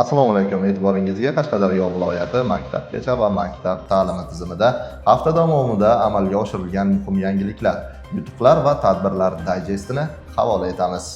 Assalomu alaykum, e'tiboringizga Qashqadaryo viloyati maktabgacha va maktab ta'limi tizimida hafta davomida amalga oshirilgan muhim yangiliklar, yutuqlar va tadbirlar dayjestini havola etamiz.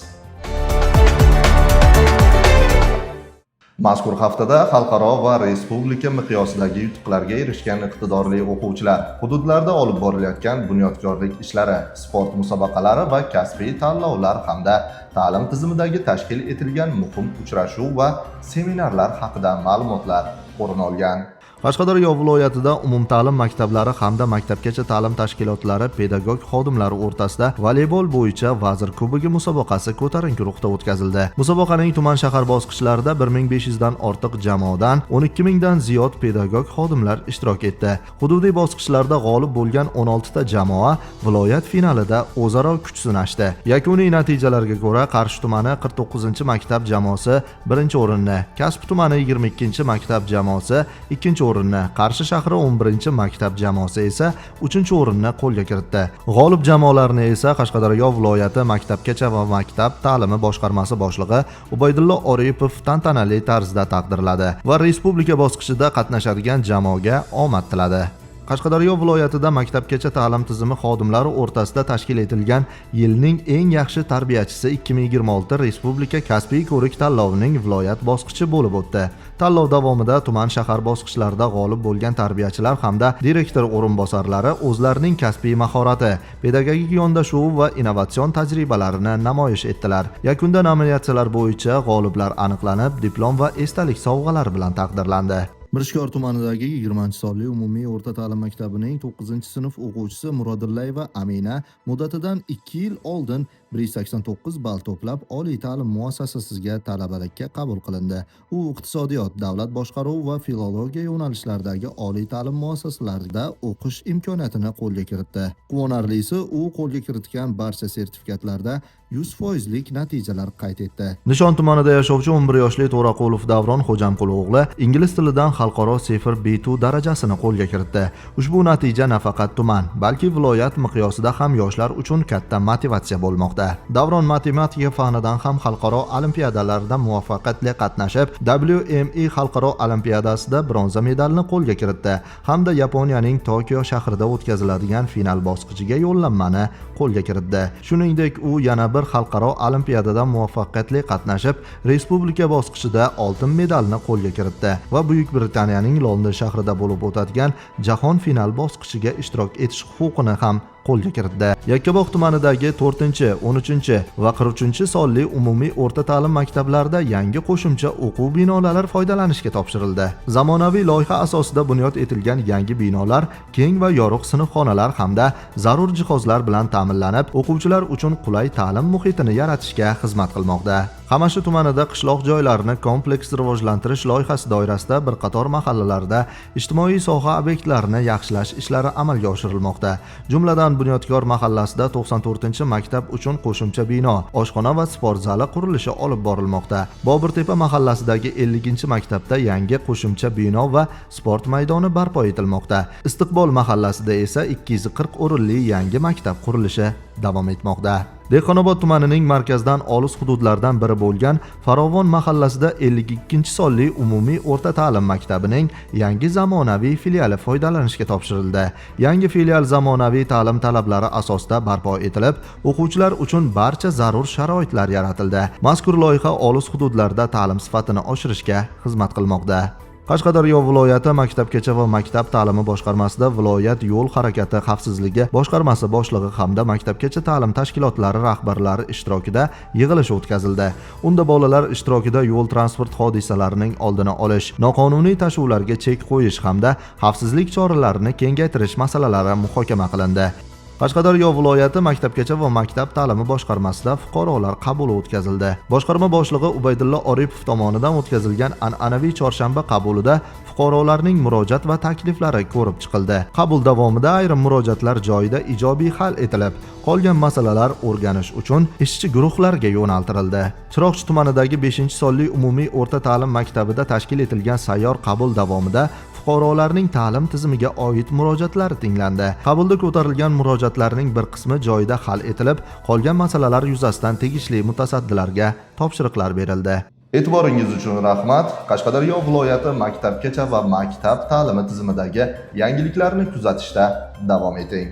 Mazkur haftada xalqaro va respublika miqyosidagi yutuqlarga erishgan iqtidorli o'quvchilar, hududlarda olib borilayotgan bunyodkorlik ishlari, sport musobaqalari va kasbiy tanlovlar hamda ta'lim tizimidagi tashkil etilgan muhim uchrashuv va seminarlar haqida ma'lumotlar o'rin olgan. Qashqadaryo viloyatida umumta'lim maktablari hamda maktabgacha ta'lim tashkilotlari pedagog xodimlari o'rtasida voleybol bo'yicha Vazir Kubogi musobaqasi ko'tarinki ruhda o'tkazildi. Musobaqaning tuman shahar bosqichlarida 1500 dan ortiq jamoadan 12 mingdan ziyod pedagog xodimlar ishtirok etdi. Hududiy bosqichlarda g'olib bo'lgan 16 ta jamoa viloyat finalida o'zaro kuch sinashdi. Yakuniy natijalarga ko'ra, Qarshi tumani 49-maktab jamoasi birinchi o'rinni, Kasbi tumani 22-maktab jamoasi ikkinchi o'rinni, Qarshi shahri 11-maktab jamoasi esa uchinchi o'rinni qo'lga kiritdi. G'olib jamoalarni esa Qashqadaryo viloyati maktabgacha va maktab ta'limi boshqarmasi boshlig'i Ubaydullo Oripov tantanali tarzda taqdirladi va respublika bosqichida qatnashadigan jamoaga omad tiladi. Qashqadaryo viloyatida maktabgacha ta'lim tizimi xodimlari o'rtasida tashkil etilgan Yilning eng yaxshi tarbiyachisi 2026 respublika kasbiy ko'rik tanlovining viloyat bosqichi bo'lib o'tdi. Tanlov davomida tuman shahar bosqichlarida g'olib bo'lgan tarbiyachilar hamda direktor o'rinbosarlari o'zlarining kasbiy mahorati, pedagogik yondashuvi va innovatsion tajribalarini namoyish etdilar. Yakunda nominatsiyalar bo'yicha g'oliblar aniqlanib, diplom va esdalik sovg'alari bilan taqdirlandi. Mirishkor tumanidagi 20-sonli umumiy o'rta ta'lim maktabining 9-sinf o'quvchisi Murodillayeva Amina muddatidan 2 yil oldin 189 ball to'plab, oliy ta'lim muassasasiga talabalikka qabul qilindi. U iqtisodiyot, davlat boshqaruvi va filologiya yo'nalishlaridagi oliy ta'lim muassasalarida o'qish imkoniyatini qo'lga kiritdi. Quvonarlisi, u qo'lga kiritgan barcha sertifikatlarda 100 lik natijalar qayd etdi. Nishon tumanida yashovchi 11 yoshli To'raqulov Davron Xo'jamqul o'g'li ingliz tilidan xalqaro CEFR B2 darajasini qo'lga kiritdi. Ushbu natija nafaqat tuman, balki viloyat miqyosida ham yoshlar uchun katta motivatsiya bo'lmoqda. Davron matematika fanidan ham xalqaro olimpiadalarda muvaffaqiyatli qatnashib, WME xalqaro olimpiadasida bronza medalni qo'lga kiritdi hamda Yaponiyaning Tokio shahrida o'tkaziladigan final bosqichiga yo'llanmani qo'lga kiritdi. Shuningdek, u yana bir xalqaro olimpiadada muvaffaqiyatli qatnashib, respublika bosqichida oltin medalni qo'lga kiritdi va Buyuk Britaniyaning London shahrida bo'lib o'tadigan jahon final bosqichiga ishtirok etish huquqini ham qo'lga kiritdi. Yakkabog' tumanidagi 4, 13 va 43 sonli umumiy o'rta ta'lim maktablarida yangi qo'shimcha o'quv binolari foydalanishga topshirildi. Zamonaviy loyiha asosida bunyod etilgan yangi binolar keng va yorug' sinfxonalar hamda zarur jihozlar bilan ta'minlanib, o'quvchilar uchun qulay ta'lim muhitini yaratishga xizmat qilmoqda. Qamashi tumanida qishloq joylarini kompleks rivojlantirish loyihasi doirasida bir qator mahallalarda ijtimoiy soha obyektlarini yaxshilash ishlari amalga oshirilmoqda. Jumladan, Bunyodkor mahallasida 94-maktab uchun qo'shimcha bino, oshxona va sport zali qurilishi olib borilmoqda. Boburtepa mahallasidagi 50-maktabda yangi qo'shimcha bino va sport maydoni barpo etilmoqda. Istiqbol mahallasida esa 240 o'rinli yangi maktab qurilishi davom etmoqda. Dehqonobod tumanining markazdan olis hududlardan biri bo'lgan Farovon mahallasida 52-sonli umumiy o'rta ta'lim maktabining yangi zamonaviy filiali foydalanishga topshirildi. Yangi filial zamonaviy ta'lim talablari asosida barpo etilib, o'quvchilar uchun barcha zarur sharoitlar yaratildi. Mazkur loyiha olis hududlarda ta'lim sifatini oshirishga xizmat qilmoqda. Qashqadaryo viloyati maktabgacha va maktab ta'limi boshqarmasida viloyat yo'l harakati xavfsizligi boshqarmasi boshlig'i hamda maktabgacha ta'lim tashkilotlari rahbarlari ishtirokida yig'ilish o'tkazildi. Unda bolalar ishtirokida yo'l transport hodisalarining oldini olish, noqonuniy tashuvlarga chek qo'yish hamda xavfsizlik choralarini kengaytirish masalalari muhokama qilindi. Qashqadaryo viloyati maktabgacha va maktab ta'limi boshqarmasida fuqarolar qabuli o'tkazildi. Boshqarma boshlig'i Ubaydullo Oripov tomonidan o'tkazilgan an'anaviy chorshanba qabulida fuqarolarning murojaat va takliflari ko'rib chiqildi. Qabul davomida ayrim murojaatlar joyida ijobiy hal etilib, qolgan masalalar o'rganish uchun ishchi guruhlarga yo'naltirildi. Chiroqchi tumanidagi 5-sonli umumiy o'rta ta'lim maktabida tashkil etilgan sayyor qabul davomida fuqarolarning ta'lim tizimiga oid murojaatlari tinglandi. Qabulda ko'tarilgan murojaatlarning bir qismi joyida hal etilib, qolgan masalalar yuzasidan tegishli mutasaddilarga topshiriqlar berildi. E'tiboringiz uchun rahmat. Qashqadaryo viloyati maktabgacha va maktab ta'limi tizimidagi yangiliklarni kuzatishda davom eting.